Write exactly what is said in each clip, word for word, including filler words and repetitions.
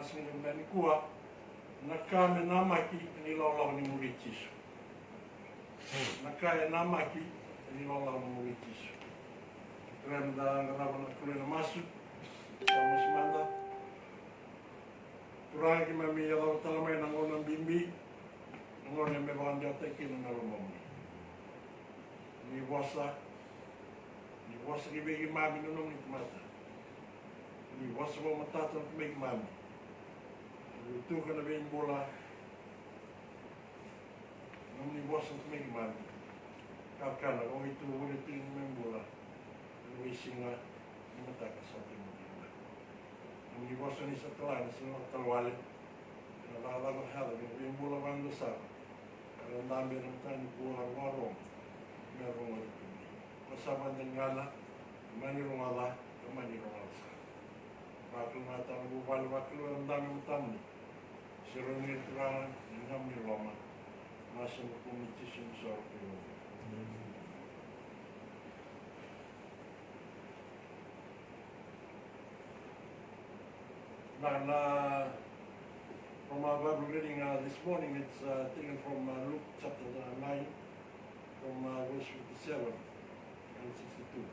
Siga nikua, na ka me namaki ni lakolako ni muri Jisu. Na ka e namaki ni lakolako ni muri Jisu. Kerea meda qarava na Kalou ena masu. Sa masu mada. Turaga, keimami yacova tale mai na gauna bibi, na gauna me vakadewataki kina na lomamuni. Ni vosa, ni vosa ki vei keimami na nomuni tamata. Ni vosa vakamatata vei keimami. Ni tuka na veibula. Nomuni vosa vei keimami. Kakana, o itu vuri tu ni me bula. Ni veisiga, ni mataka sa tu ni bula. Nomuni vosa ni sa tala, ni sa na tala wale. Na cakacaka yaco ni veibula vakadua sara. Era dabe na matani bula vakarogo. Me rogo ni kumi. Ko sa vakadeqana, mani rogoca, ka mani rogoca sara. Vakalou na tana vuvale, vakalou na dabe matamuni. Siro ni Turaga, ni gamu ni loma. Masu mo kumi Jisu ni soro kumi. Na, na, from our Bible reading, uh, this morning, it's, uh, taken from, uh, Luke chapter nine, from, uh, verse fifty-seven and sixty-two.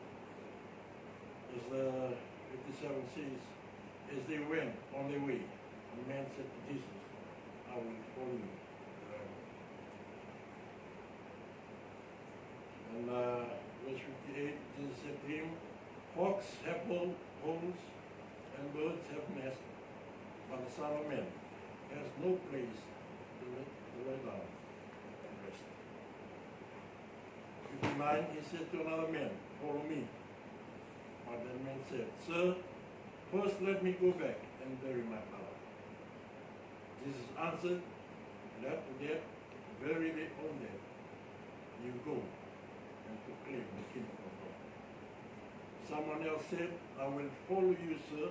As, uh, fifty-seven says, "As they went on their way, a man said to Jesus, 'I will follow you wherever.'" And, uh, verse fifty-eight, Jesus said to him, "Hawks have hol-, holes, and birds have nests, but the Son of Man has no place to lay, to lay down and rest." Fifty-nine, he said to another man, "Follow me." But that man said, "Sir, first let me go back and bury my father." Jesus answered, "Let the dead bury their own dead. You go and proclaim the kingdom of God." Someone else said, "I will follow you, sir,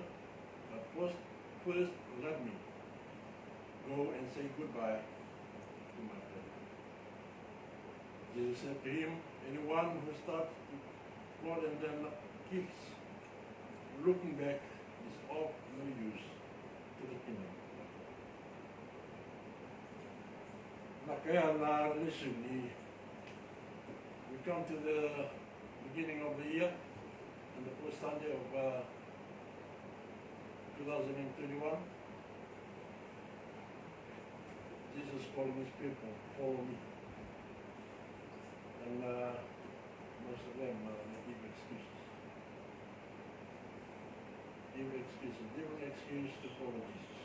but first, first let me go and say goodbye to my brethren." Jesus said to him, "Anyone who starts to plot and then keeps looking back is of no use to the kingdom of God." Na ka ya na lesoni. We come to the beginning of the year and the first Sunday of, uh, two thousand and twenty-one. Jesus calling his people, "Follow me." And, uh, most of them, uh, they give excuses. Give excuses, different excuse to follow Jesus.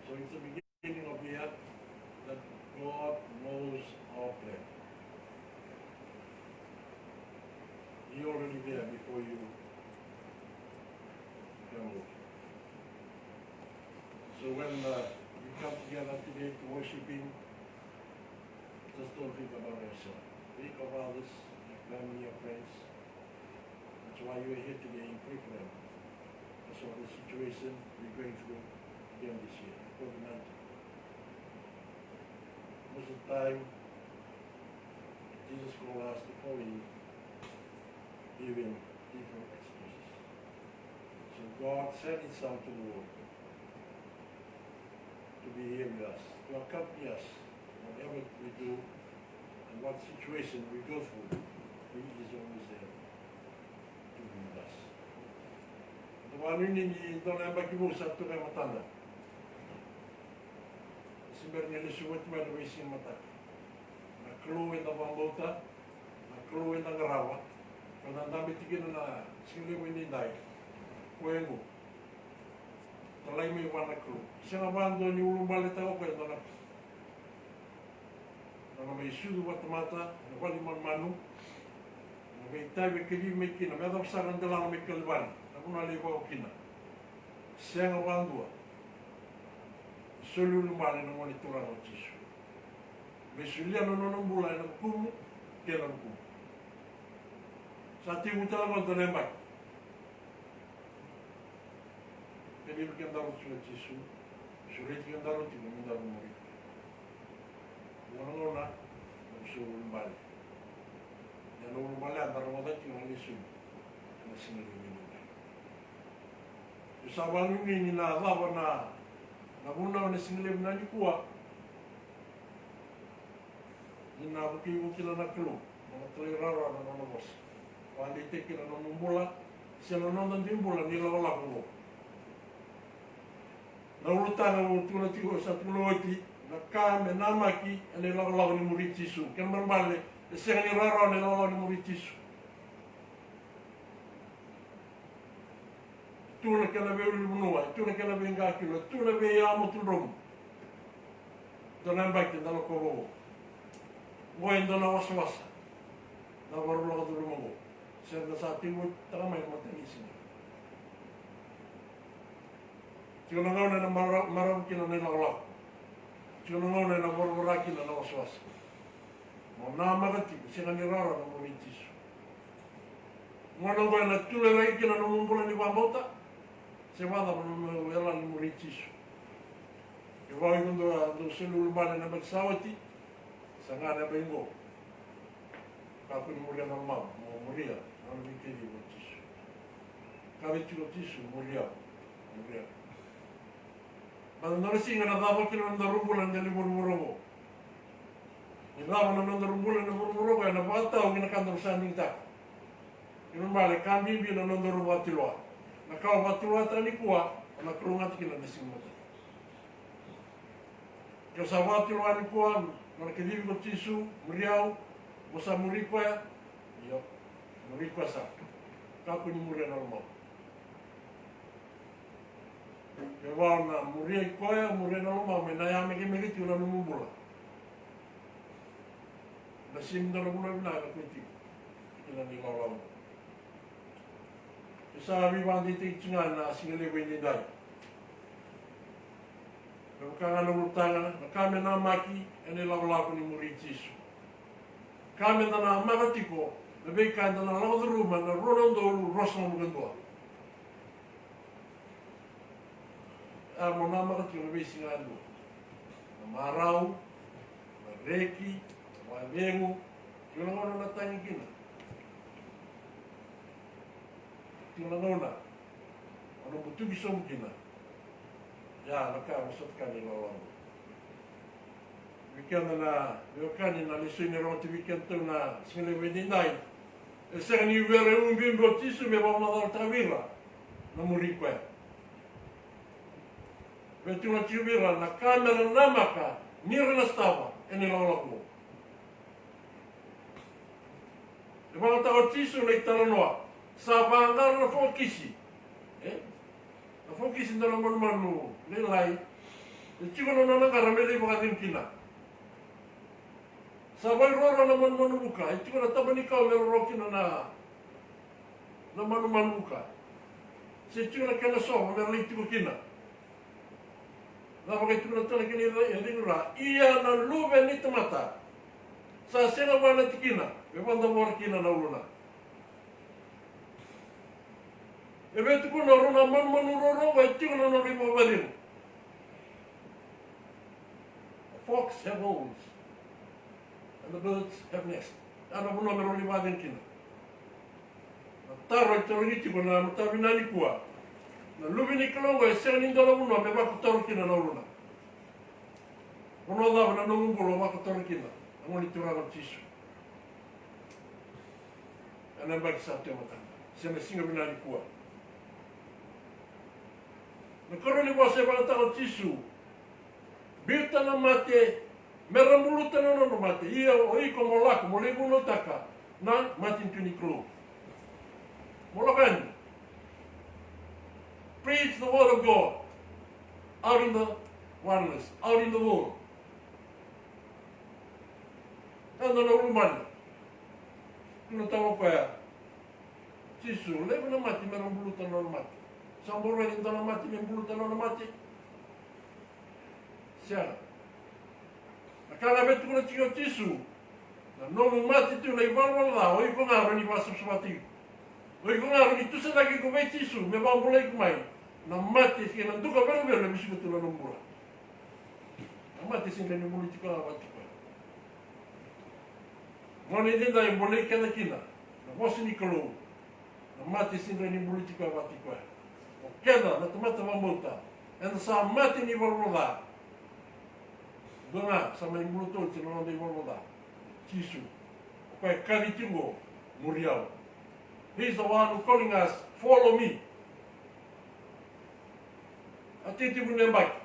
So it's the beginning of the year that God knows our plan. He already there before you come out. So when, uh, we come together today to worship Him, just don't think about yourself. Think of others, your family, your friends. That's why you are here today in Cleveland. Because of the situation we're going through again this year, COVID nineteen. Most of the time, Jesus called us to follow Him, giving different excuses. So God sent His Son to the world to be here with us, to accompany us, whatever we do and what situation we go through, He is always there to be with us. Tou vakanuinui ni dua na yabaki vou sa tu e matada. Se bera ni lesu oti mai na veisiga mataka. Na Kalou eda vakabauta, na Kalou eda qarava, ka da dabe tiko kina na siga levu edaidai. Koya oqo. Talai mai vua na Kalou. Sega vakadua ni ulubaletaka o koya e dua na ka. Na nona mai sucu vakatamata ena vale ni manumanu. Na veitavi e kacivi mai kina me yacova sara na delana mai Kalivari, na vanua e lako kina. Sega vakadua. Soli ulubale na Gone Turaga o Jisu. Me solia na nona bula ena vukumu kei na vukumu. Sa tekivu tale ga dua na yabaki. Kemuni kedaru tiko o Jisu, sureti kedaru tiko me daru muri. Gauna gauna, na soli ulubale. Ia na ulubale eda rogoca tiko na lesoni ena siga levu edaidai. Tou Sa vakanuinui ni na cava na, na vunau ena siga levu nikua. Ni na vukei iko kina na Kalou, mo na talairawarawa na nona vosa. Vakadeitaki kina na nomu bula, se na noda dui bula ni lakolako oqo. Na ulutaga au tukuna tiko, sa tukuna oti, na ka me namaki ena ilakolako ni muri Jisu. Kena ibalebale, e sega ni rawarawa na ilakolako ni muri Jisu. Tu na kena veiulunivanua, tu na kena veiqakilo, tu na veiyamotudromu. Dua na yabaki da lakova oqo. Oqo e dua na wasawasa. Na vakarau lako curuma oqo. Sega ni sa tiko taka mai na matanisiga. Tiko na gauna ena mara-, maravu kina na ilakolako. Tiko na gauna ena voravora kina na wasawasa. Mo namaka tiko, sega ni rawarawa na muri Jisu. Gauna oqo ena tulai cake kina na nomu bula ni vakabauta. Se vakacava na nomu yalayala ni muri Jisu. Kevaka o iko dau, dau soli ulubale ena yabaki sa oti, saga na yabaki oqo. Kakua ni muria na lomau, mo muria na nona veikacivi o Jisu. Kaci tiko o Jisu, muria, muria. Baleta na nona siga ena cava kina na nodaru bula ena dela ni vuravura oqo. Ni cava na nodaru bula ena vuravura oqo, ena vakatau ki na ka daru sa digitaka. Kena ibalebale, ka bibi na nodaru vakatulewa. Na ka o vakatulewataka nikua, o na kalougata kina ena siga ni mataka. Ke o sa vakatulewa nikua, mo na kacivi ko Jisu, muri au, mo sa muri koya, io, muri koya sara. Kakua ni muria na lomau. Kevaka o na muria i koya, muria na lomau, me na yamekemeke tiko na nomu bula. Na sega ni dua na vanua vinaka na koti kina ni lakolako. Ke sa veivakadeitaki tiko ga na siga levu edaidai. Me vaka ga na ulutaga, na ka me namaki ena ilakolako ni muri Jisu. Ka me da namaka tiko, na veika eda na lako curuma ena rua na udolu ruasagavulu ka dua. A, mo namaka tiko na veisiga yadua. Na marau, na reki, na vakacegu, tiko na gauna na tagi kina. Tiko na gauna o na butuki sobu kina. Ia, na ka mo sota ka ni loloma. Vei keda na veiwekani, na lesoni e rogoci vei kedatou na siga levu edaidai. E sega ni via ubiubi o Jisu me vakamacalataka vei ira na muri koya. Vei tu na tiko vei ira na ka me ra namaka ni ra na sotava ena ilakolako. E vakayagataka o Jisu na italanoa. Sa vaqara na fokisi. E? Na fokisi dua na manumanu lailai. E tiko na nona qara me lai vakacegu kina. Sa vairoaro na manumanu vuka. E tiko na taba ni kau me roro kina na, na manumanu vuka. Se tiko na kena sova me ra lai tiko kina. Na vaka e tukuna tu na kena icegu ra, ia na Luve ni tamata sa sega vua na tikina me vakadavora kina na uluna. E via tukuna o rau na manumanu ruarua oqo e tiko na nodra ivakavacegu. The fox have holes and the birds have nests. Ya na vanua me rau lai vakacegu kina. Na taro e tarogi tiko na mataka vinaka nikua. Na Luve ni Kalou oqo e sega ni dua na vanua me vakotora kina na uluna. Vanua cava na nomu bula o vakotora kina na Gone Turaga o Jisu? Ena yabaki sa tu e matada se na siga vinaka nikua. Na karua ni vosa e vakayagataka o Jisu. Biuta na mate me ra buluta na nodra mate. Ia o iko mo lako mo lai vunautaka na matanitu ni Kalou. Mo lako yani. Preach the word of God out in the wilderness, out in the world. Eda na ulumani. Tukuna tale o koya, Jisu, levu na mate me ra buluta na nona mate. Sa bau raica e dua na mate me buluta na nona mate? Sega. Na ka ga e tukuna tiko o Jisu, na nomu mate tu na ivalavala ca, o iko ga o ni vakasavasavataki iko. O iko ga o ni tusanaki iko vei Jisu me vakabulai iko mai. Na mate kei na duka velavela e vesuka tu na nomu bula. Na mate sega ni buluti koya vata kei koya. Gone edaidai, bolei keda kina na vosa ni Kalou. Na mate sega ni buluti koya vata kei koya. O keda na tamata vakabauta, eda sa mate ni valavala ca. Dua ga sa mai bula tu oti na noda ivalavala ca. Jisu. O koya e kaci tiko, muri au. He is the one who calling us, follow me. A titivu ni yabaki.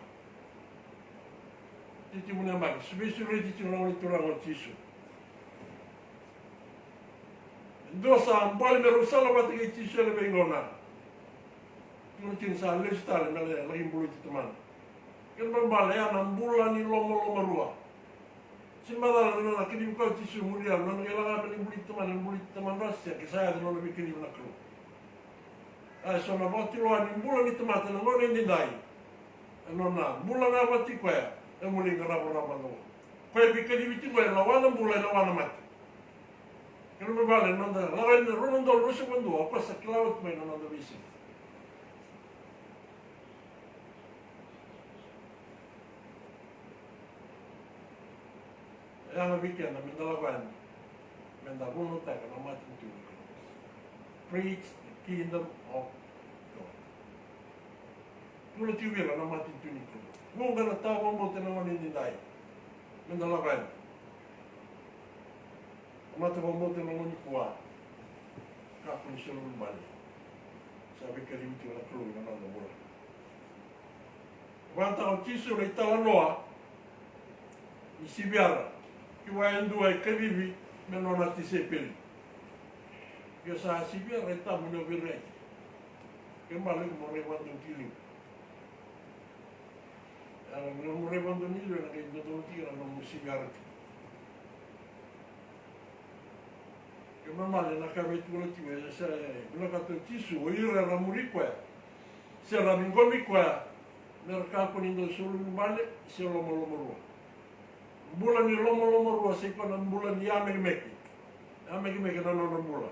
Titivu ni yabaki. Sa veisureti tiko na Gone Turaga o Jisu. E dua sa bole me rau sala vata kei Jisu ena veigauna. Tukuna tiko ni sa lesu tale me laki buluti Tamana. Kena ibalebale ya na bula ni lomalomarua. Sega ni macala na nona kacivi koya o Jisu, muri au, na nona qai lako ga me laki buluti Tamana, buluti Tamana, se ke sa yaco na nona veikacivi na Kalou. A, e so na vakatulewa ni bula ni tamata ena gauna edaidai. E nona bula ga vata kei koya, e muri ga ravarava ga. Koya e veikacivi tiko, e lawa na bula, e lawa na mate. Kena ibalebale, na noda lako yani na rua na udolu ruasagavulu ka dua, o koya sa kila oti mai na noda veisiga. E yaga vei keda meda lako yani, meda vunautaka na matanitu ni Kalou. Preach the kingdom of God. Vunautaka vei ira na matanitu ni Kalou. Vuqa na tawa vakabauta ena gauna edaidai. Meda lako yani. Na mata vakabauta ena gauna nikua. Kakua ni soli iulubale. Sa veikacivi tiko na Kalou ena noda bula. Vakayagataka o Jisu na italanoa ni siviyara ki vua e dua e kacivi me nona tisaipeli. Ia sa siviyara e tabu ni o veirai. Ke bale mo rai vakadua tiko. Ia na nomu rai vakadua ni liu ena qai dodonu tiko na nomu siviyara tiko. Kena ibalebale na ka e tukuna tiko, e sa vinakata o Jisu o ira era muri koya se ra ciqomi koya me ra kakua ni dau soli iulubale se lomalomarua. Bula ni lomalomarua sai koya na bula ni yamekemeke. Yamekemeke na nona bula.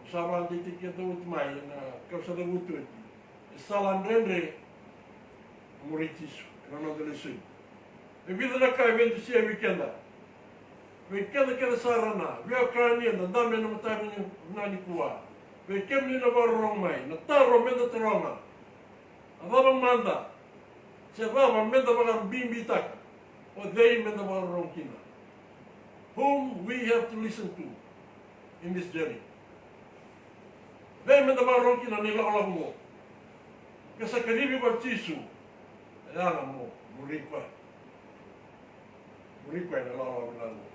Au sa vakadeitaki keda oti mai ena ka au sa cavuta oti. E sala dredre muri Jisu ena noda lesoni. E vica na ka e veidusia vei keda. Vei keda kece sara na veiwekani eda dabe ena mataka vinaka nikua. Vei kemuni na vakarorogo mai, na taro meda taroga. A cava mada, se cava meda vakabibitaka, o cei meda vakarorogo kina? Whom we have to listen to in this journey? Cei meda vakarorogo kina na ilakolako oqo? Ke sa kacivi iko o Jisu, e yaga mo muri koya. Muri koya ena ilakolako vinaka oqo.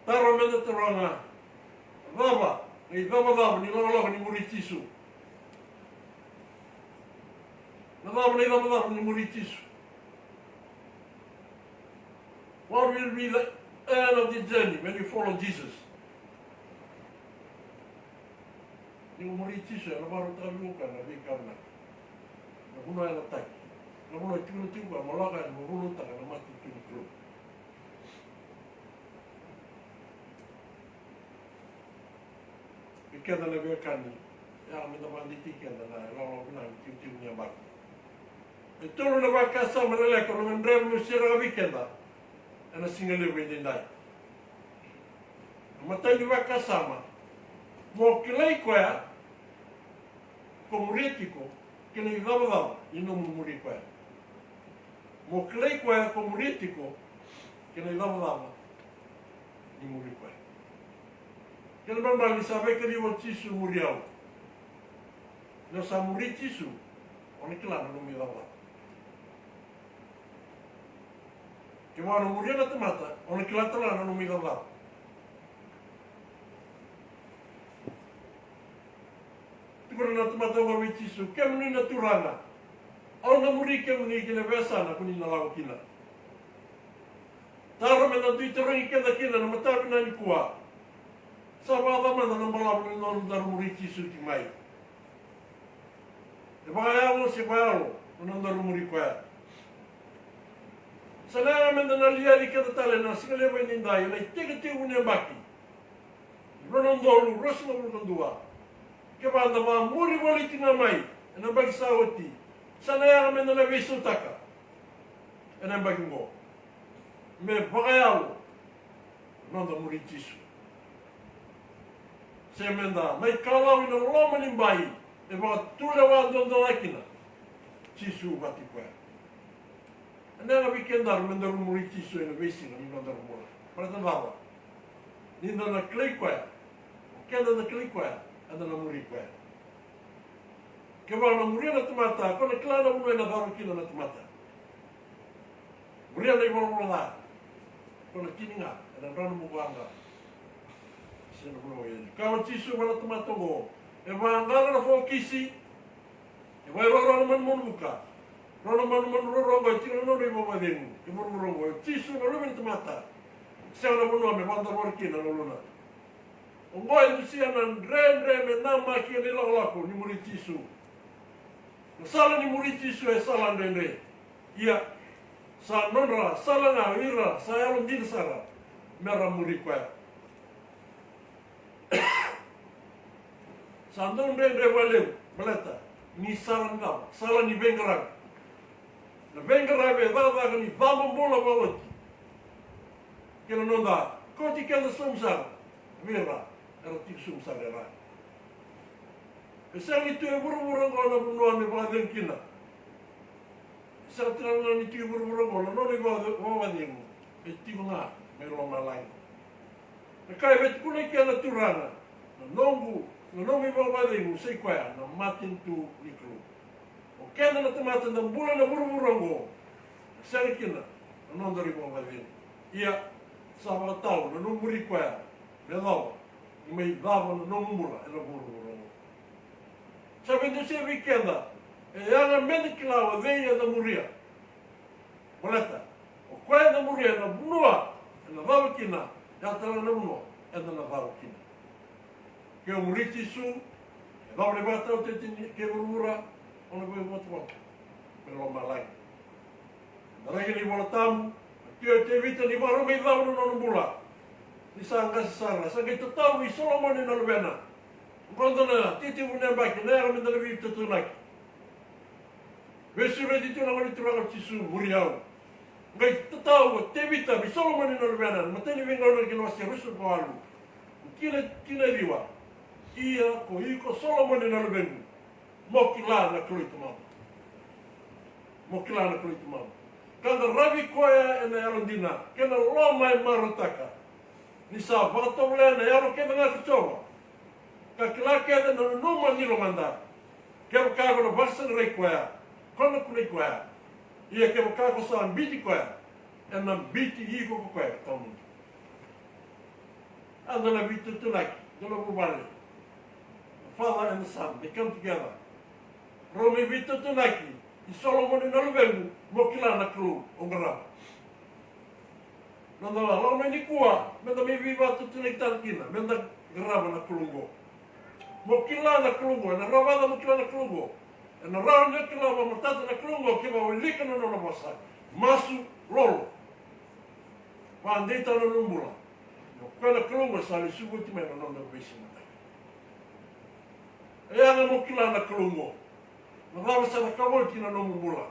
Taro meda taroga, cava na icavacava ni ilakolako ni muri Jisu? Na cava na icavacava ni muri Jisu? What will be the end of the journey when you follow Jesus? Ni o muri Jisu ena vakarautaka vei iko na veika vinaka. Na vanua e yalataki, na vanua e tukuna tiko mo lako yani mo vunautaka na matanitu ni Kalou. Vei keda na veiwekani, e yaga meda vakadeitaki keda na ilakolako vinaka ni itikotiko ni yabaki. E tolu na vakasama leleka au na gadreva meu sereka vei keda ena siga levu edaidai. Na imatai ni vakasama, mo kilai koya ko muria tiko kei na icavacava ni nomu muri koya. Mo kilai koya ko muria tiko kei na icavacava ni muri koya. Kena ibalebale ni sa veikacivi o Jisu, muri au. Ni o sa muri Jisu, o na kila na nomu icavacava. Kevaka o na muria na tamata, o na kila tale ga na nomu icavacava. Tukuna na tamata oqo vei Jisu, kemuni na Turaga, au na muri kemuni ki na veiyasana ko ni na lako kina. Taro meda dui tarogi keda kina na mataka vinaka nikua. Sa vakacava mada na balavu ni nodaru muri Jisu tiko mai? E vakayalo se vakayalo na nodaru muri koya? Sa na yaga meda na liaci keda tale ena siga levu edaidai ena itekitekivu ni yabaki rua na udolu ruasagavulu ka dua. Kevaka da vakamuri voli tiko ga mai ena yabaki sa oti, sa na yaga meda na veisautaka ena yabaki oqo me vakayalo na noda muri Jisu. Se meda mai kalawa ina loma ni bai e vakatulewa dodonu kina Jisu vata koya. Ena yaga vei kedaru medaru muri Jisu ena veisiga ni nodaru bula. Baleta na cava? Ni da na kilai koya. O keda na kilai koya, eda na muri koya. Kevaka na muria na tamata, ko na kila na vanua ena cava kina na tamata. Muria na ivalavala ca. Ko na tini ga ena drau na bukawaqa. Se na vanua e kaya o Jisu vua na tamata oqo. E vaqara na fokisi. E vakairoro na manumanu vuka. Rau na manumanu roro oqo e tiko na nona ivakavakacegu. E vuravura oqo e Jisu na Luve ni tamata. Sega na vanua me vakadavori kina na uluna. Oqo e dusia na dredre me namaki ena ilakolako ni muri Jisu. Na sala ni muri Jisu e sala dredre. Ia, sa nodra sala ga o ira sa yalodina sara me ra muri koya. Sa dau dredre vakalevu baleta ni sala ni cava? Sala ni veiqaravi. Na veiqaravi e cakacaka ni cabo bula vakaoti kei na noda kauti keda sobu sara vei ira era tiko sobu sara e ra. E sega ni tu e vuravura oqo na vanua me vakacegu kina. E sega tale ga ni tiko e vuravura oqo na nona ivakavakacegu. E tiko ga mai lomalagi. Na ka e via tukuna eke na Turaga, na noqu, na noqu ivakavakacegu sa i koya na matanitu ni Kalou. O keda na tamata da bula ena vuravura oqo, e sega kina na nodaru ivakavakacegu. Ia, sa vakatau na nomu muri koya. Me cava? Ni mai cava na nomu bula ena vuravura oqo. Sa veidusia vei keda e yaga meda kila o cei eda muria. Baleta o koya eda muria ena vanua eda cava kina, ya tale ga na vanua eda na cava kina. Ke o muri Jisu, e cava na ivakataotioti kei vuravura? O na veivotavota mai lomalagi. Na raica ni iVola Tabu, na tui o Tevita ni vakarau mai cava na nona bula. Ni sa qase sara, sa qai tatau vei Solomoni na luvena. Oqo dua na titivu ni yabaki na yaga meda na veitautanaki. Veisureti tu na Gone Turaga o Jisu, muri au. Qai tatau o Tevita vei Solomoni na luvena, na imatai ni Veigauna na kena wase ruasagavulu ka walu, tikina, tikina e ciwa. Ia ko iko Solomoni na luvequ, mo kila na Kalou i tamamu. Mo kila na Kalou i tamamu. Ka qaravi koya ena yalodina kei na loma e marautaka. Ni sa vakatovolea na yalo kece ga ko Jiova. Ka kila kece na nanuma ni lomada. Kevaka ko na vakasaqarai koya, ko na kunei koya. Ia kevaka ko sa biuti koya, ena biuti iko ko koya tawamudu. A dua na veitautanaki, dua na vuvale. Father and son, they come together. Rau mai veitautanaki i Solomoni na luvequ, mo kila na Kalou o qarava. Na noda lako mai nikua, meda mai veivakatautanaki tale kina, meda qarava na Kalou oqo. Mo kila na Kalou oqo, ena rawa vata mo kila na Kalou oqo. Ena rawa ni o kila vakamatata na Kalou oqo kevaka o wilika na nona vosa. Masu, lolo. Vakadeitaka na nomu bula. O koya na Kalou oqo sa lesu oti mai na noda veisiga. E yaga mo kila na Kalou oqo. Na cava sa cakava oti na nomu bula?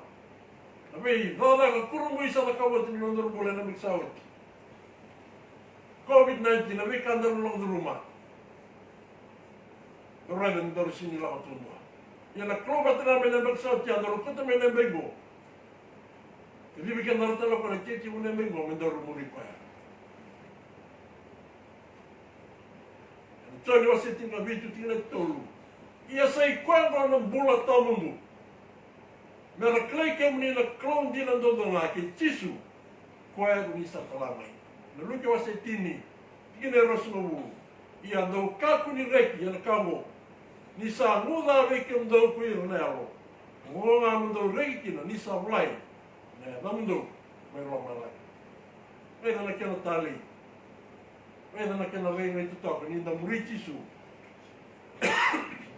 Na veicakacaka kurabui sa cakava oti na nodaru bula ena yabaki sa oti. COVID nineteen, na veika daru lako curuma. Daru raica ni daru sega ni lako taudua. Ia na Kalou vata ga mai na yabaki sa oti, a daru kauta mai na yabaki qo. Kacivi kedaru tale o koya na tetivu ni yabaki qo me daru muri koya. Ena Joni wase tinikavitu, tikina e tolu. Ia sa i koya oqo na bula tawamudu. Me ra kilai kemuni na Kalou dina duadua ga kei Jisu, koya ko ni sa tala mai. Na Luke wase tini, tikina e ruasagavulu. Ia dou kakua ni reki ena ka oqo. Ni sa guca vei kemudou ko ira na yalo. Oqo ga mo dou reki kina ni sa volai na yacamudou mai lomalagi. Raica na kena talei. Raica na kena veiqai totoka ni da muri Jisu.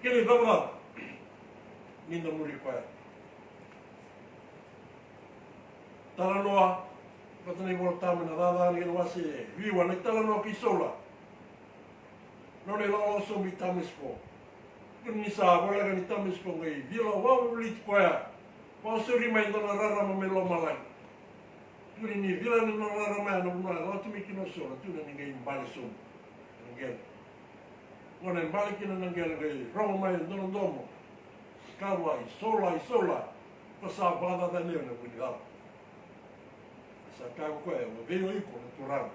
Kena icavacava ni da muri koya. Talanoa vata na iVola Tabu ena Cakacaka na kena wase viwa, na italanoa kei Saula. Nona ilakolako sobu i Tamasiko. Tukuni ni sa voleka ni Tamasiko qai cila wavoliti koya. Vakasauri mai dua na rarama mai lomalagi. Tukuni ni cila na nona rarama ya na vanua e lako tu mai kina o Saula, tukuna ni qai bale sobu. Ena qele. Gauna e bale kina na qele, qai rogo mai e dua na domo. Kaya vua, "I Saula, i Saula, ko sa vakacacani au ena vuku ni cava?" Sa kaya ko koya, "O cei o iko, na Turaga?"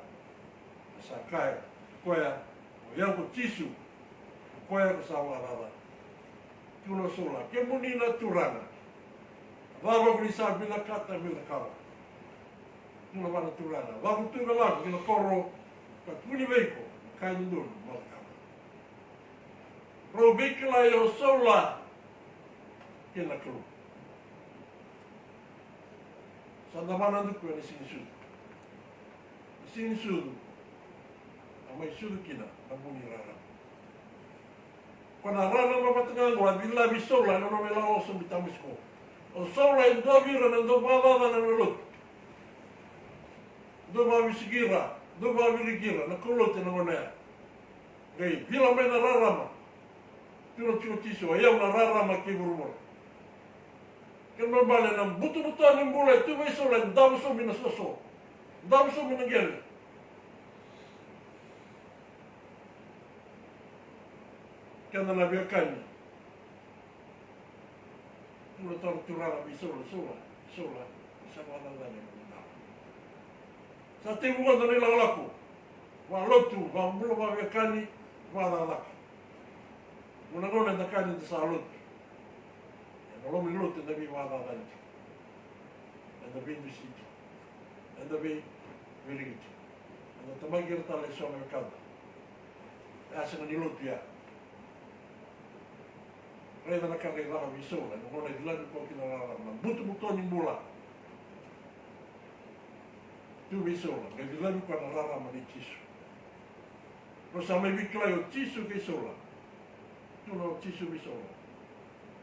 Sa kaya ko koya, "O yau ko Jisu, o koya ko sa vakacacani." Tukuna o Saula, "Kemuni na Turaga, cava ko ni sa vinakata meu cakava?" Tukuna vua na Turaga, "Cavutu me lako ki na koro ka tukuni vei iko na ka e dodonu mo cakava." Rau veikilai o Saula kei na Kalou. Sa davana tu o koya ena siga ni sucu. Na siga ni sucu, a mai sucu kina na vu ni rarama. Ko na rarama vata ga oqo a cilavi Saula ena nona ilawalawa sobu i Tamasiko. O Saula e dua vei ira na dau vakacacana na lotu. Dau vakavisiki ira, dau vakaviriki ira na kaulotu ena gauna ya. Qai cila mai na rarama. Tukuna tiko o Jisu, "O yau na rarama kei vuravura." Kena ibalebale na butobuto ni bula e tu vei Saula e davo sobu ina soso. Davo sobu ina qele. Keda na veiwekani, tukuna tiko na Turaga vei Saula, "Saula, Saula, sa vakacacani au." Sa tekivu na ilakolako vakalotu, vakabula, vakaveiwekani, vakacakacaka. Dua na gauna eda kaya ni da sa lotu, ena loma ni lotu eda veivakacacani tiko, eda veidusi tiko, eda veiviriki tiko, eda tabaki ira tale eso na wekada. E a sega ni lotu ya. Raica na ka qai caka vei Saula ena gauna e cilavi koya kina na rarama, na butobuto ni bula. Tu vei Saula, qai cilavi koya na rarama nei Jisu. Rau sa mai veikilai o Jisu kei Saula. Tukuna o Jisu vei Saula,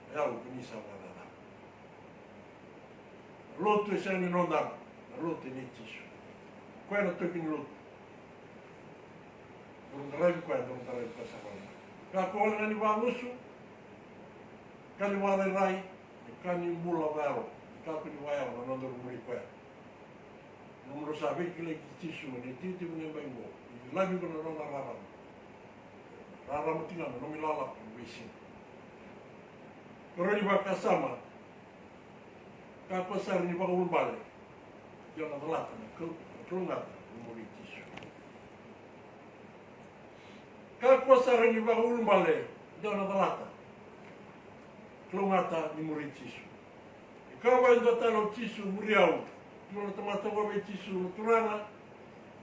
"O yau ko ni sa vakacacana." Na lotu e sega ni noda, na lotu e nei Jisu. Koya na taukei ni lotu. Daru qaravi koya, daru qaravi koya sara ga. Kakua ga ni vakagusu, ka ni vakarairai, ni ka ni bula vakayalo, ni kakua ni vakayalo na nodaru muri koya. Nomudrau sa veikilai kei Jisu ena itikotiko ni yabaki oqo, ni cilavi iko na nona rarama. Rarama tiko ga na nomu ilakolako ena veisiga. Karua ni vakasama, kakua sara ni vakaulubale, de o na calata na kau, na kalougata ni muri Jisu. Kakua sara ni vakaulubale, de o na calata na kalougata ni muri Jisu. E kaya vua e dua tale o Jisu, "Muri au." Tukuna na tamata oqo vei Jisu, "Na Turaga,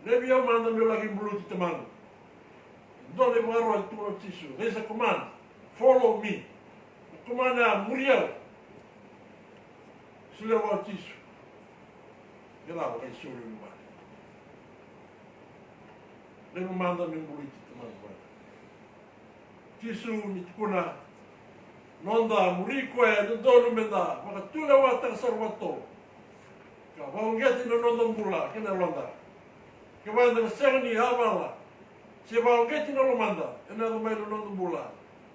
laivi au mada meu laki buluti tamaqu." E dua na ivakaro e tukuna o Jisu, "There is a command, follow me." Na command ya, "Muri au." Solia vua o Jisu. Qai lako qai soli vua. "Laivi au mada meu buluti tamaqu." Jisu ni tukuna, noda muri koya e dodonu meda vakatulewataka sara vakatotolo ka vakauqeti na noda bula kei na yaloda. Kevaka eda na sega ni yavala se vakauqeti na lomada, ena yaco mai na noda bula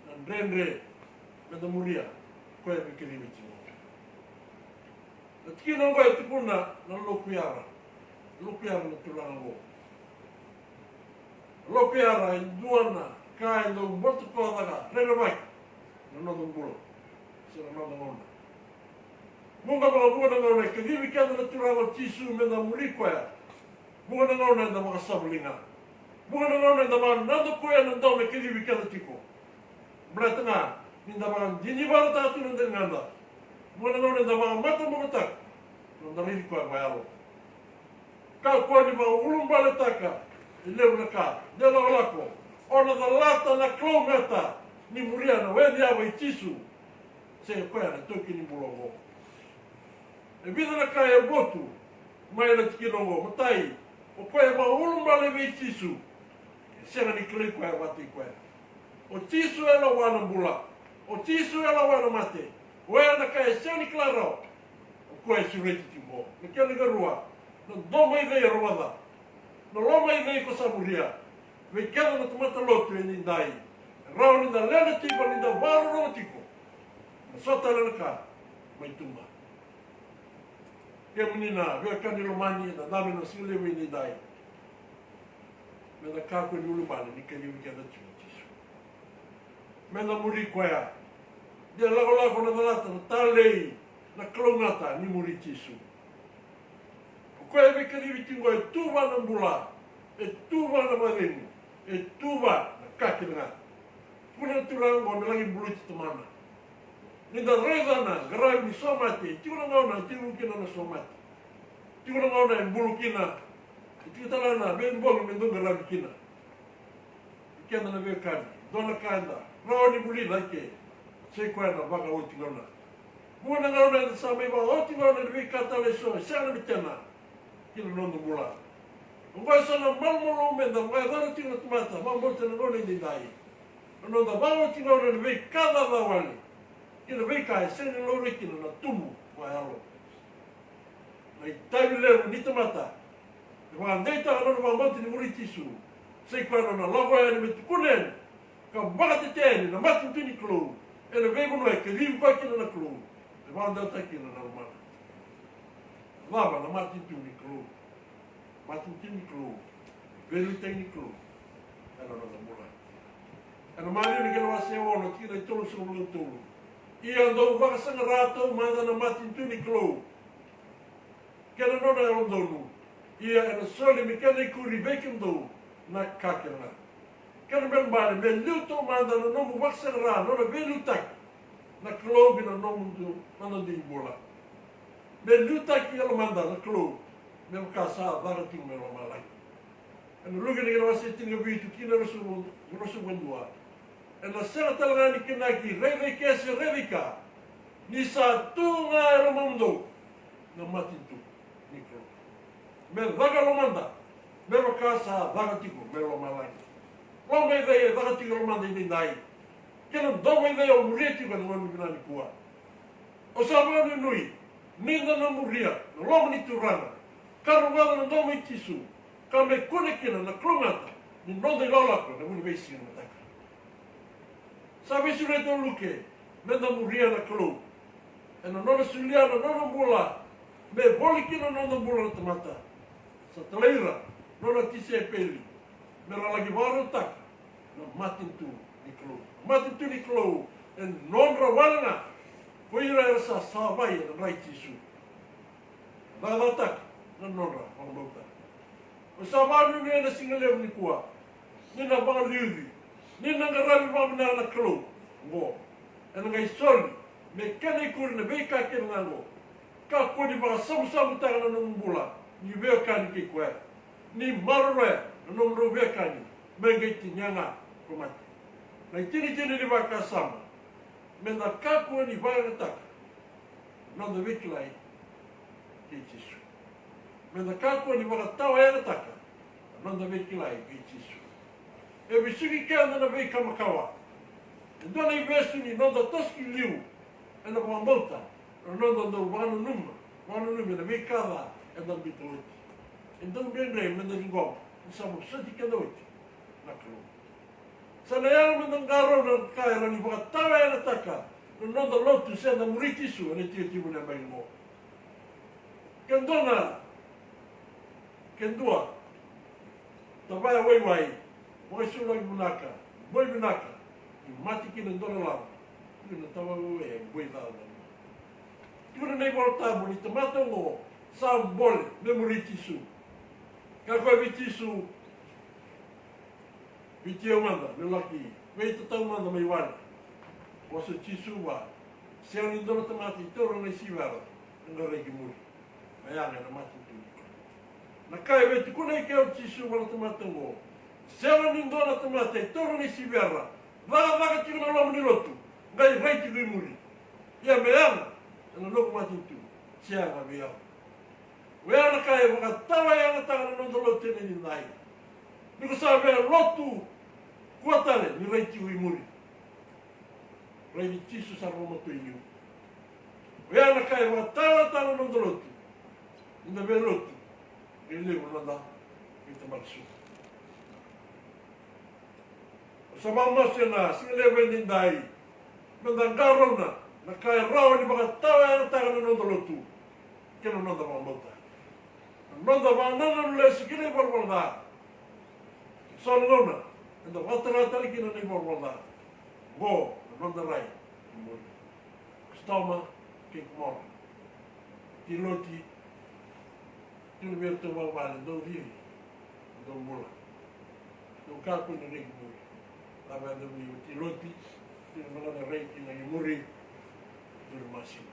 na dredre meda muria koya me kacivi tiko. Na tikina oqo e tukuna na lokuyara. Lokuyara na turaga oqo. Na lokuyara e dua na ka e dau botokocaka, rerevaki na noda bula se na noda gauna. Vuqa vakavuqa na gauna e kacivi keda na Turaga o Jisu meda muri koya. Vuqa na gauna eda vakasavali ga. Vuqa na gauna eda vakanadakuya na dau me kacivi keda tiko. Baleta ga ni da vakadinivarataka tu na daligada. Vuqa na gauna eda vakamatabokotaka na noda raici koya vakayalo. Kakua ni vakaulubaletaka e levu na ka, de lakolako, o na calata na kalougata ni muria na wai ni yavu i Jisu. Se koya na taukei ni bula oqo. E vica na ka e votu mai na tikina oqo. Matai, o koya e vakaulubale vei Jisu, e sega ni kilai koya vakataki koya. O Jisu e lawa na bula. O Jisu e lawa na mate. Oya na ka e sega ni kila rawa. O koya e sureti tiko. Na kena ikarua, na domo i cei e rogoca, na loma i cei ko sa muria. Vei keda na tamata lotu edaidai, e rawa ni da leqa tiko, ni da vakarorogo tiko. Na so tale na ka mai tuba. Kemuni na veiwekani lomani, eda dabe ena siga levu edaidai, meda kakua ni ulubale ni kacivi keda tiko o Jisu. me na muri koya. De lakolako na calata na talei na kalougata ni muri Jisu. O koya e veikacivi tiko e tu vua na bula, e tu vua na vakacegu, e tu vua na ka kece ga. Tukuna na Turaga oqo me laki buluti tamana. Ni da raica na qaravi ni somate, e tiko na gauna e tekivu kina na somate. Tiko na gauna e bulu kina. E tiko tale ga na veibogi me dau qaravi kina. Keda na veiwekani, dua na ka eda rawa ni vulica eke, sai koya na vakaoti gauna. Vuqa na gauna eda sa mai vakaoti gauna ena veika tale eso e sega na mitena ki na noda bula. Oqo e so na malumalumu meda vakayacora tiko na tamata vakabauta ena gauna edaidai. Na noda vakaoti gauna ena veika cakacaka wale kei na veika e sega ni laurai kina na tubu vakayalo. Na itavi levu ni tamata e vakadeitaka na nona vakabauta ni muri Jisu, sai koya na nona lako yani me tukuna yani ka vakatetea yani na matanitu ni Kalou ena veivanua e kacivi koya kina na Kalou, e vakadewataki kina na lomana. Cava na matanitu ni Kalou? Matanitu ni Kalou, veiliutaki ni Kalou ena noda bula. Ena Maciu na kena wase e ono, tikina e tolusagavulu ka tolu: Ia dou vakasaqara taumada na matanitu ni Kalou kei na nona yalododonu, ia ena soli me kena ikuri vei kemudou na ka kece ga. Kena ibalebale, me liu taumada na nomu vakasaqara, na nona veiliutaki na Kalou ki na nomu du-, na noda ibula. Me liutaki e lomada na Kalou me vaka sa caka tiko mai lomalagi. Ena Luke na kena wase tinikavitu, tikina e ruasagavulu, ruasagavulu ka dua: Ena sega tale ga ni kena ki raica i ke se raica i ka, ni sa tu ga e lomamudou na matanitu ni Kalou. Me caka e lomada me vaka sa caka tiko mai lomalagi. Loma i cei e caka tiko e lomada edaidai? Kei na domo i cei o muria tiko ena gauna vinaka nikua? Au sa vakanuinui ni da na muria na loma ni Turaga ka rogoca na domo i Jisu, ka me kune kina na kalougata ni noda ilakolako ena vula ni veisiga ni mataka. Sa veisureti o Luke me da muria na Kalou ena nona solia na nona bula me voli kina na noda bula na tamata. Sa talai ira na nona tisaipeli me ra laki vakarautaka na matanitu ni Kalou. Na matanitu ni Kalou e nodra wale ga ko ira era sa savai ena dra i Jisu. Cakacakataka na nodra vakabauta. Au sa vakanuinui ena siga levu nikua ni na vakaliuci, ni na qaravi vakavinaka na Kalou oqo. Ena qai soli me kena ikuri na veika kece ga oqo. Kakua ni vakasabusabutaka na nomu bula ni veiwekani kei koya, ni maroroya na nomudrau veiwekani me qai tinia ga ko mate. Na itinitini ni vakasama, me da kakua ni vakayagataka na noda veikilai kei Jisu. Me da kakua ni vakatawayagataka na noda veikilai kei Jisu. E vesuki keda na veika makawa. E dua na ivesu ni noda toso ki liu ena vakabauta na noda dau vakananuma, vakananumi ena veika ca eda biuta oti. E dau dredre me da ciqoma ni sa vosoti keda oti na Kalou. Sa na yaga me da qarauna na ka e rawa ni vakatawayagataka na noda lotu se da muri Jisu ena itikotiko ni yabaki oqo. Ke dua ga, ke dua, tavaya waiwai, vakaisulaki vinaka, boi vinaka, ni mate kina e dua na lavo, kina tavaya waiwai e boi cala. Tukuna na iVolatabu ni tamata oqo sa bole me muri Jisu. Kaya o koya vei Jisu, Viti au mada, me laki veitatau mada mai wale. Vosa o Jisu vua, sega ni dua na tamata e taura na isivera me qai rai ki muri. Me yaga ena matanitu ni Kalou. Na ka e veitukuna eke o Jisu vua na tamata oqo, sega ni dua na tamata e taura na isivera, cakacaka tiko na loma ni lotu, qai rai tiko i muri. Ia me yaga ena noqu matanitu, sega vei au. Oya na ka e vakatawayagataka na noda lotu ena nidai. Ni ko sa via lotu, kua tale ni rai tiko i muri. Raici Jisu sara vakamatau i liu. Oya na ka e vakatawayagataka na noda lotu. Ni da via lotu, qai levu na noda veitabaki suka. Au sa vakamasu ena siga levu edaidai me da qarauna na ka e rawa ni vakatawayagataka na noda lotu kei na noda vakabauta. Na noda vakanananu lesu ki na ivalavala ca. So na gauna eda vakatara tale kina na ivalavala ca. Oqo na noda rai ki muri. Sotoma kei Komora. Ti Loti, tu na vei iratou vavale, dou cici, dou bula. Dou kakua ni rai ki muri. Lava yadua ni o Ti Loti, tu na nona rai kina ki muri, tu na masima.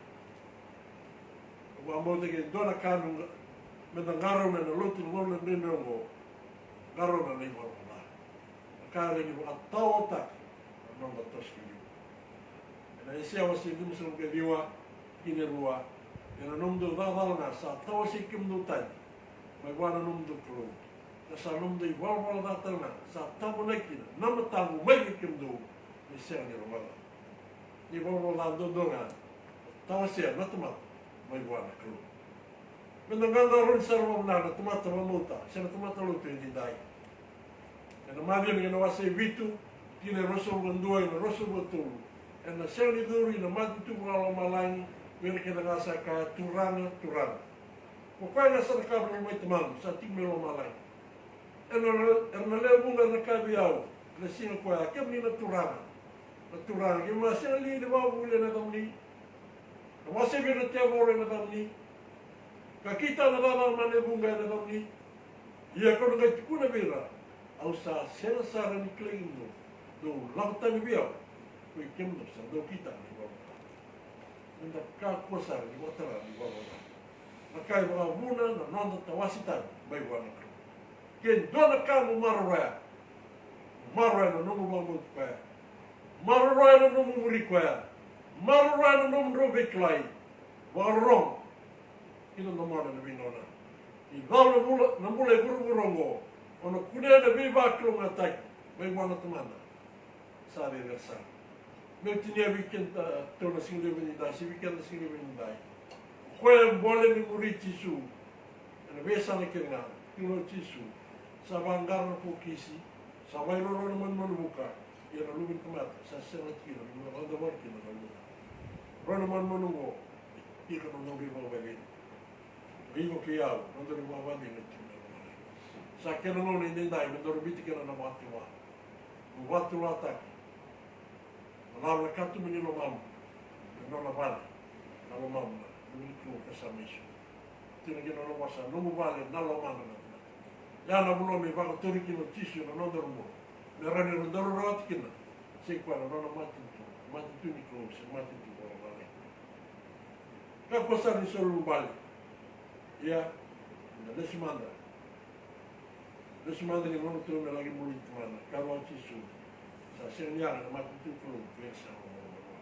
Au vakabauta ke dua na ka me da qarauna ena lotu na gauna dredre oqo, qarauna na ivalavala ca. Na ka e rawa ni vakataotaka na noda toso ki liu. Ena Aisea wase limasagavulu ka ciwa, tikina e rua: Ia na nomudou cakacaka ga sa tawasei kemudou tani mai vua na nomudou Kalou, ka sa nomudou ivalavala ca tale ga sa tabonaki kina na matamu mai vei kemudou, me sega ni rogoca. Na ivalavala ca duadua ga e tawasea na tamata mai vua na Kalou. Me da qaqarauni sara vakavinaka na tamata vakabauta se na tamata lotu edaidai. Ena Maciu na kena wase e vitu, tikina e ruasagavulu ka dua ina ruasagavulu ka tolu, ena sega ni curu ina matanitu vakalomalagi ko ira kece ga sa kaya, Turaga, Turaga. Ko koya ga sa cakava na lomai Tamaqu sa tiko mai lomalagi. Era na, era na lewe vuqa era na kaya vei au ena siga koya, kemuni na Turaga, na Turaga, keimami a sega li ni vakavuvuli ena yacamuni, ka vakasavi ira na tevoro ena yacamuni, ka kitaka na cakacaka mana e vuqa ena yacamuni? Ia kau na qai tukuna vei ira, au sa sega sara ni kilai kemudou, dou lako tani vei au, ko i kemudou sa dau kitaka na ivalavala ca. Me da kakua sara ni vakatara na ivalavala ca. Na ka e vakavuna na noda tawase tani mai vua na Kalou. Ke dua na ka mo maroroya, maroroya na nomu vakabauti koya, maroroya na nomu muri koya, maroroya na nomudrau veikilai. Vakarorogo ki na domona ena veigauna. Ni cau na bula, na bula e vuravura oqo, o na kunea na veivakalougatataki mai vua na Tamada sa cecere sara. Meu tinia vei keda, tou na siga levu edaidai, se vei keda na siga levu edaidai. O koya e bole me muri Jisu ena veiyasana kece ga, tukuna o Jisu, sa vaqara na fokisi, sa vairoro na manumanu vuka, ia na Luve ni tamata sa sega tiko ni na roda vata kina na uluda. Rua na manumanu oqo e tiko na nodrau ivakavakacegu. O iko kei au, nodaru ivakavakacegu e tiko na ivakavakacegu. Sa kena gauna edaidai me daru biuta kina na vakatulewa. Mo vakatulewa taka na lavo na katuba ni lomamu, na nona vale na lomamu, na Luve ni Kalou ka sa mai sucu. Tiko kina na nona vosa, nomu vale na lomana na tamata. Ya na vanua me vakaturi kina o Jisu ena nodaru bula, me rawa ni daru rawata kina. Sa i koya na nona matanitu, matanitu ni Kalou se matanitu vakalomalagi. Kakua sara ni soli ulubale. Ia, na lesu mada. Lesu mada ni gauna tou na laki muri Tamana, ka vaka Jisu. Sa sega ni yaga na matanitu ni Kalou, vei sa lomalomarua.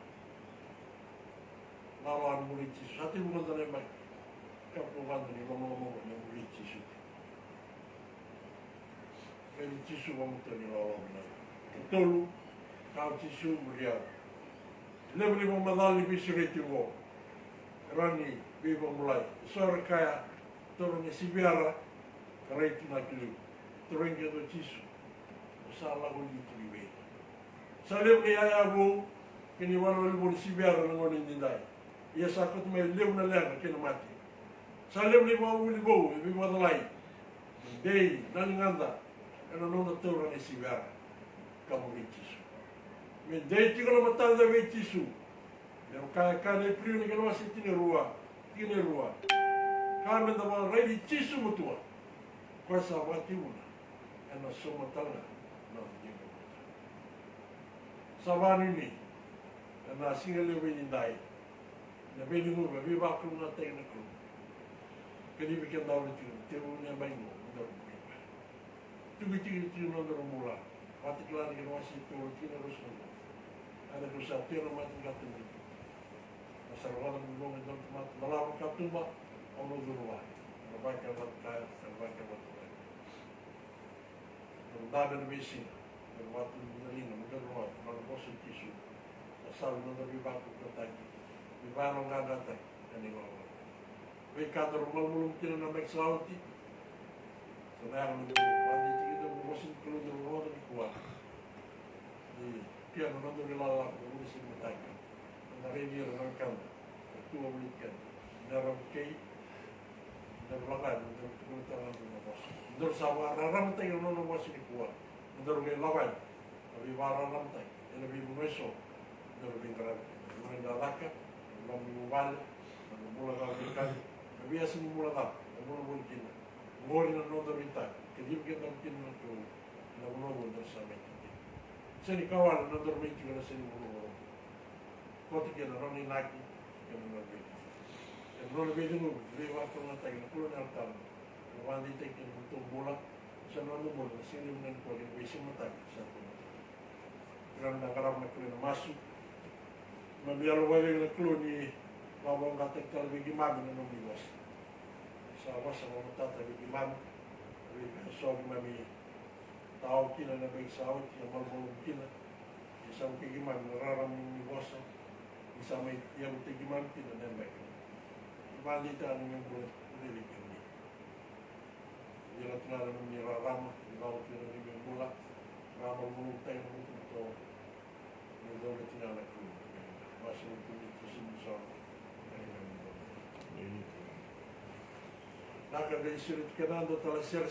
Lala ni muri Jisu, sa tevu mada na yabaki. Kakua mada ni lomalomarua na muri Jisu. Vei Jisu vakamatani lalawa vinaka. Tolu, kaya o Jisu, muri au. E levu na ivakamacala ni veisureti oqo. E rawa ni veivakabulai. Eso era kaya, taura na siviyara ka rai tu na ki liu. Tarogi keda o Jisu, o sa lako li tu i vei? Sa levu na iyaya vou kei na iwalewale vou ni siviyara ena gauna edaidai. Ia sa kauta mai e levu na leqa kei na mate. Sa levu na ivakavuvuli vou e veivakacalai. Me dei na ligada ena noda taura na siviyara ka muri Jisu. Me dei tiko na matada vei Jisu. Me vaka e kaya na Iperiu na kena wase e tinikarua, tikina e rua. Ka me da vakaraici Jisu matua, koya sa vakatekivuna ena sauma tale ga na noda. Sa vakanuinui ena siga levu edaidai na veicegu, veivakalougatataki na Kalou. Kacivi keda oti tiko na tekivu ni yabaki oqo, me daru muri koya. Tukituki tiko na nodaru bula. Vakatakila na kena wase e tolu, tikina e ruasagavulu. A na Kalou sa tu ena mata ni katuba. A sa rogoca na noda tamata, na lavo ni katuba, au na curu vua. Na vakayagataka, na vakayagataka. Na dabe ena veisiga, na vatu na liga, na veirorogo, na vosa ni Jisu. Na salu na noda veivakalougatataki, veivakayaloqaqataki ena ivalavala. Veika daru malumalumu kina na yabaki sa oti. Sa na yaga na noda vakadidike kina na vosa ni Kalou daru rogoca nikua. Ni kea na noda veilakolako, na vosa ni mataka. Na raici ira na wekada. Na tu vakavoliti keda. Na rawa kei. Na rawa lako yani, na daru tukuna tale ga na vosa. Na daru sa vakararamataki na nona vosa nikua. Na daru qai lako yani. Na veivakararamataki. ena veivanua eso, daru veiqaravi kina. Na noda caka, na noda vuvale, na noda bula cava vei kani, na veiyasa ni bula cava, na bula voli kina. Qori na noda veitaka, kacivi kedaru kina na Kalou, ena vanua vou daru sa mai tiko kina. Sega ni ka wale na nodaru mai tiko ena sega ni vanua vou. Koto kei na nona inaki, kei na nona veitiki. Kei na nona veicegu, veivakalougatataki na Kalou na Yalo Tabu. Na vakadeitaki kei na nodatou bula, sa na noda bula, na siga levu na nikua kei na veisiga mataka, sa na kua. Ira na qarava na Kalou ena masu. Keimami yalo vakacegu na Kalou ni vakavoqataki tale vei keimami na nomuni vosa. Sa vosa vakamatata vei keimami, vei so keimami tao kina na yabaki sa oti, a malumalumu kina. Ni sa vukei keimami na rarama ni vosa, ni sa mai yavutaki keimami kina na yabaki. Ni vakadeitaka na neimami bula vei kemuni. Ni rauta ga na nomuni rarama, ni vakavuti na neimami bula, rarama malumalumu tale na butobuto. Ni vakavuti ga na Kalou. Masu na Kalou ni tusimu sa. Na ka vei siri tu kena dua tale sere.